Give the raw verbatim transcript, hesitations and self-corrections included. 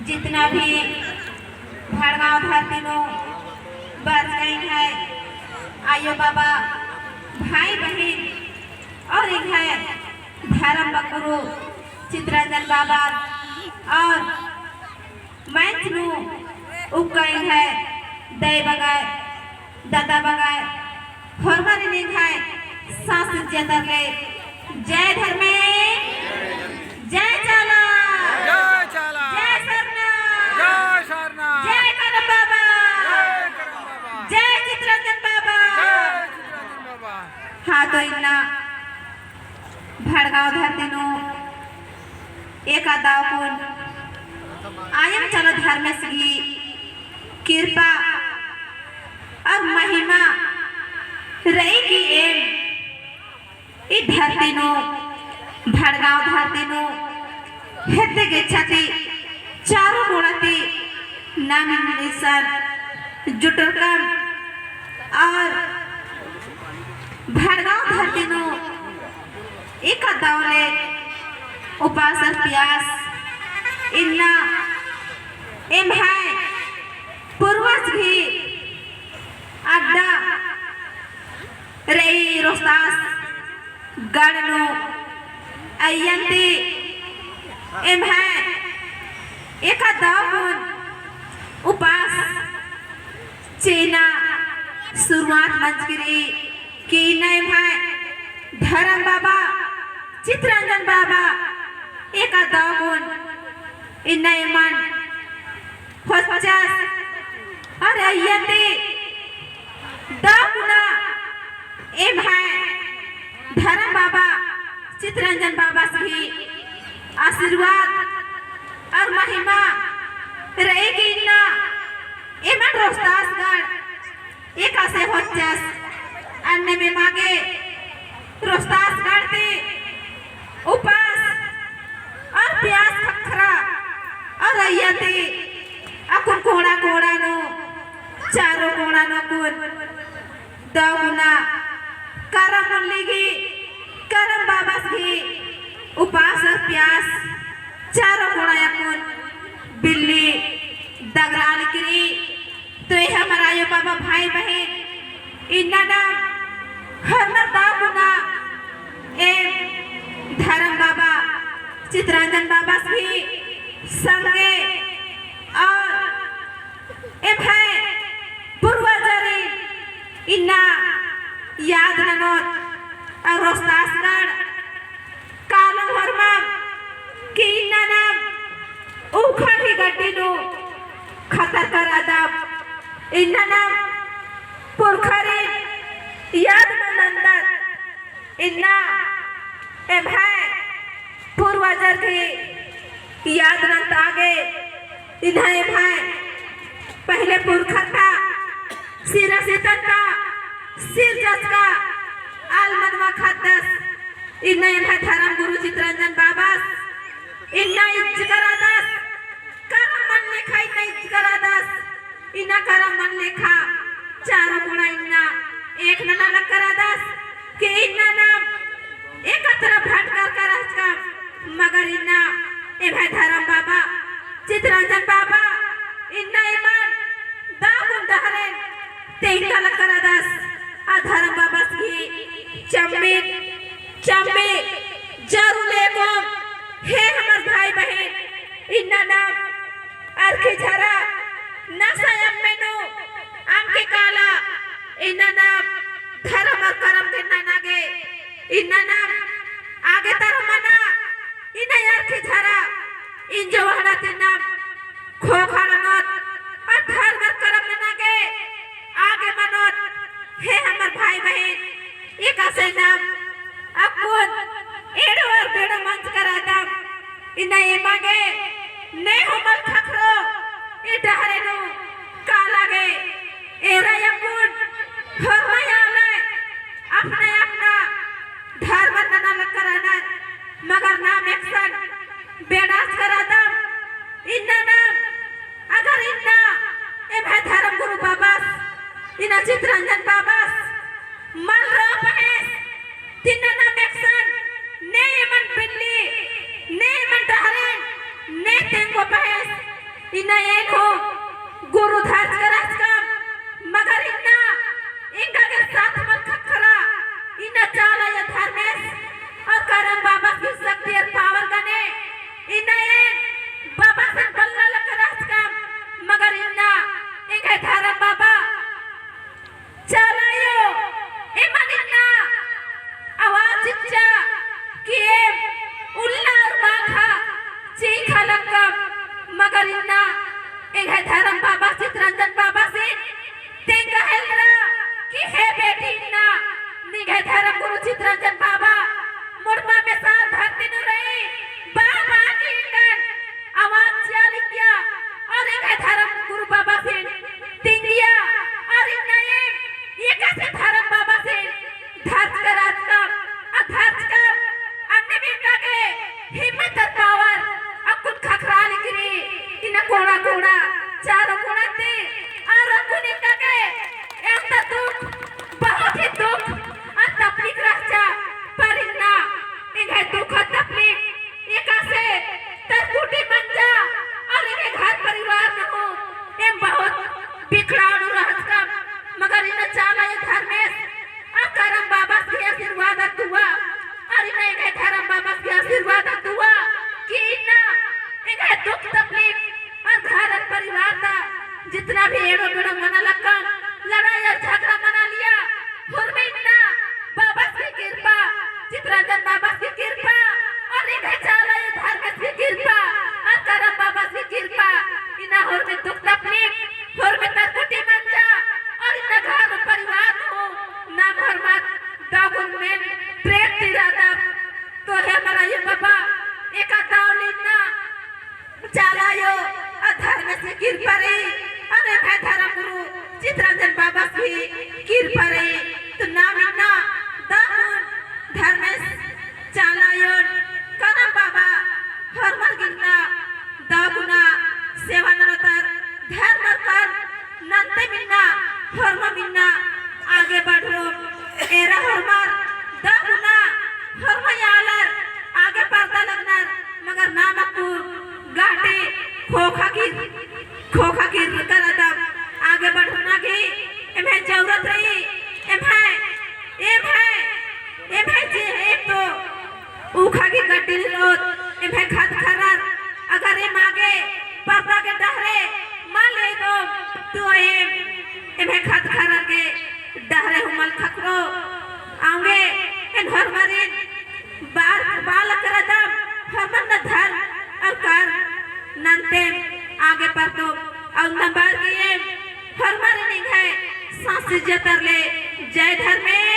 जितना भी भड़गांव धरती नू बरचका एंग्है आयो बाबा, भाई बहिन और एंग्है धरम बग्गुरु चितरंजन बाबा और मंच नू उक्का एंग्है दई बग्गे, दादा बग्गे, होरमारिन एंग्है सांस जतरले जय धर्मे, जय चाला, जय चाला, जय सरना, जय सरना, जय करम बाबा, जय करम बाबा, जय चितरंजन बाबा। जय चितरंजन बाबा। हाँ, तो इन्ना भड़गांव धरती नू एका दव कुन आयंग चाला धर्मेस गही किरपा और महिमा रई कि एम ई धरती नू, भड़गांव धरती नू, हेद्दे गेच्छा ती चारो कोना ती नाम इन्सान जुटरकम और भड़गांव धरती नू एका दव ले उपास और प्यास इन्ना एम्है पूर्वज गही अड्डा रई रोहतास गढ़ नू अइय्यन ती एम्है एका दव कुन उपास चिअना शुरुआत मंजकी रई कि इन्ना एम्है धरम बाबा, चितरंजन बाबा, एका दव कुन इन्ना एमन होचस और अइय्यन ती दव गुना एम्है धरम बाबा, चितरंजन बाबस गही आशीर्वाद और महिमा रई कि इन्ना एमन रोहतासगढ़ एकासे होचस, अन्नेम एमा गे रोहतासगढ़ ती उपास और प्यास ख़क्खरा और अइय्या ती अक्कुन कोना कोना नू, चारो कोना नू अक्कुन दव गुना करम मुल्ली गही, करम बाबस गही उपास और प्यास चारो कोना अक्कुन बिल्ली दगरा लिकरी। तो ए हमर आयो बाबा भाई बहिन, इन्ना नाम हर दव गुना एम धरम बाबा, चितरंजन बाबस गही संगे और एम्है पूर्वजरिन इन्ना याद ननोत और रोहतासगढ़ कालो होरमम कि इन्ना नाम उखा गही गड्डी नू खतरकर रअदम, इन्ना नाम पुरखरिन याद नन्दत, इन्ना एम्है पूर्वजर गही याद नन्ता गे, इन्ना एम्है पहिले पुरखर ता सिरा सितन ता सिरजचका आलमनमा ख़द्दस, इन्ना एम्है धरम गुरु चितरंजन बाबस इन्ना इज्जकर रअदस, करम मन लेखा इन्ना इज्जकर रअदस, इन्ना करम मन लेखा चारो कोना इन्ना एक नना लक्कर रअदस कि इन्ना नाम एकत्र भटकर कर रहचकम, मगर इन्ना एम्है धरम बाबा, चितरंजन बाबा, इन्ना एमन दव गुन डहरेन तेंगका लक्कर रअदस, आ धरम बाबस गही चम्मिन, चम्मी जरूर लेकोम, हे हमर भाई बहिन, इन्ना नाम अरखी झरा नसा अम्मे नू अमके काला, इन्ना नाम धरम और करम गे नना गे, इन्ना नाम आगे तरह मना, इन्ना अरखी झरा इंजो वहड़ा ती नाम खोखा मनोत, और धरम और करम नना गे आगे मनोत, हे हमर भाई बहिन, एकासे नाम अक्कुन एड़ो और बेड़ो मंजकर रअदम, इन्ना एमा गे ने हूँ मल ख़क्खरो, ई डहरे नू काला गे, एरा अक्कुन होरमा आलय, अपना अपना धरम नना लक्कर रअनर, मगर नाम एकसन बेड़ाचकर रअदम, इन्ना नाम अगर इन्ना एम्है धरम गुरु बाबस, इन्ना चितरंजन बाबस मल रओ पहेस, तिन्ना नाम एकसन ने एमन बिल्ली, ने एमन डहरेन, ने तेंगो पहेस, इन्ना एन हूँ गुरु धरचका रहचकम, मगर इन्ना एंगा गे साथ मल ख़क्खरा। इन्ना चाला आयो धर्मेस और करम बाबस गही शक्ति और power गने इन्ना एन बाबासिन बल्ला लक्का रहचकम, मगर इन्ना एंग्है धरम बाबा चाला आयो, एमन इन्ना आवाज चिच्चा कि एम उल्ला और माखा चींख़ा लक्कम, मगर इन्ना एंग्है धरम बाबा चितरंजन बाबासिन तेंगा हेलरा कि हे बेटी, इन्ना निंग्है धरम गुरु चितरंजन बाबा मुड़मा मेसार धरती नू रई, बाबा की एंगन आवाज चिआ लगिया और एंग्है धरम गुरु बाबासिन तिंगिया और इन्ना एम एकासे धरम बाबासिन धरचका रहचकम, आ धरचकम अन्ने बिंगा गे हिम्मत और power अक्कुन ख़क्खरा लगी रई। इन्ना कोड़ा कोड़ा चारो कोड़ा ती और अक्कुन एंगा गे एन्ता दुख, बहुत ही दुख और तकलीफ रहचा, पर इन्ना एंग्है दुख और तकलीफ एकासे तरकुटी मंजा और एंग्है घर परिवार नू हूँ एम बहुत बिखड़ाव नू रहचकम, मगर इन्ना चाला आयो धर्मेस और करम बाबस गही आशीर्वाद और दुआ और इन्ना एंग्है धरम बाबस गही आशीर्वाद और दुआ कि इन्ना एंग्है दुख तकलीफ और घर और परिवार ता जितना भी एड़ो बेड़ो मना लक्कम, लड़ाई और झगड़ा मना लिया, होरमे इन्ना बाबस गही कृपा, चितरंजन बाबस गही कृपा और एंग्है चाला आयो धर्मेस गही कृपा और करम बाबस गही कृपा, इन्ना होरमे दुख तकलीफ, होरमे तरकुटी मंजा और इन्ना घर परिवार नू हूँ नाम होरमर दव गुन मेन प्रेम ती रअदम। तो हे हमार आयो बाबा, एका दव ले इन्ना चाला आयो और धर्मेस गही कृपा रई, और एम्है धरम गुरु चितरंजन बाबस गही कृपा रई। तो नाम इन्ना दव गुन धर्मेस, चाला आयोन, करम बाबा, होरमर गे इन्ना दव गुना सेवा ननोत, धर्म कर नन्ते इन्ना होरमर इन्ना आगे बढ़रो। एरा होरमर दव गुना होरमर आलर आगे परदा लगनर, मगर नाम अक्कु गहटे खोखा की, खोखा की करदम आगे बढ़ना की एम्है जरूरत रई। एम्है, एम्है, एम्है जे एक तो ऊखा गे गड्डी रओत, एम्है ख़द्द ख़र्रर अगर एम आगे परदा गे डहरे मल एदोम, तो एम, एम्है ख़द्द ख़र्रर गे डहरे हूँ मल ख़क्खरो। औंगे एन होरमारिन बार, बाल करदम, होरमर ना धर्म और कर्म नन्तेम आगे परदोम, और नम्बर गे एम होरमारिन एंग्है सांस जतर ले जय धर्मेस।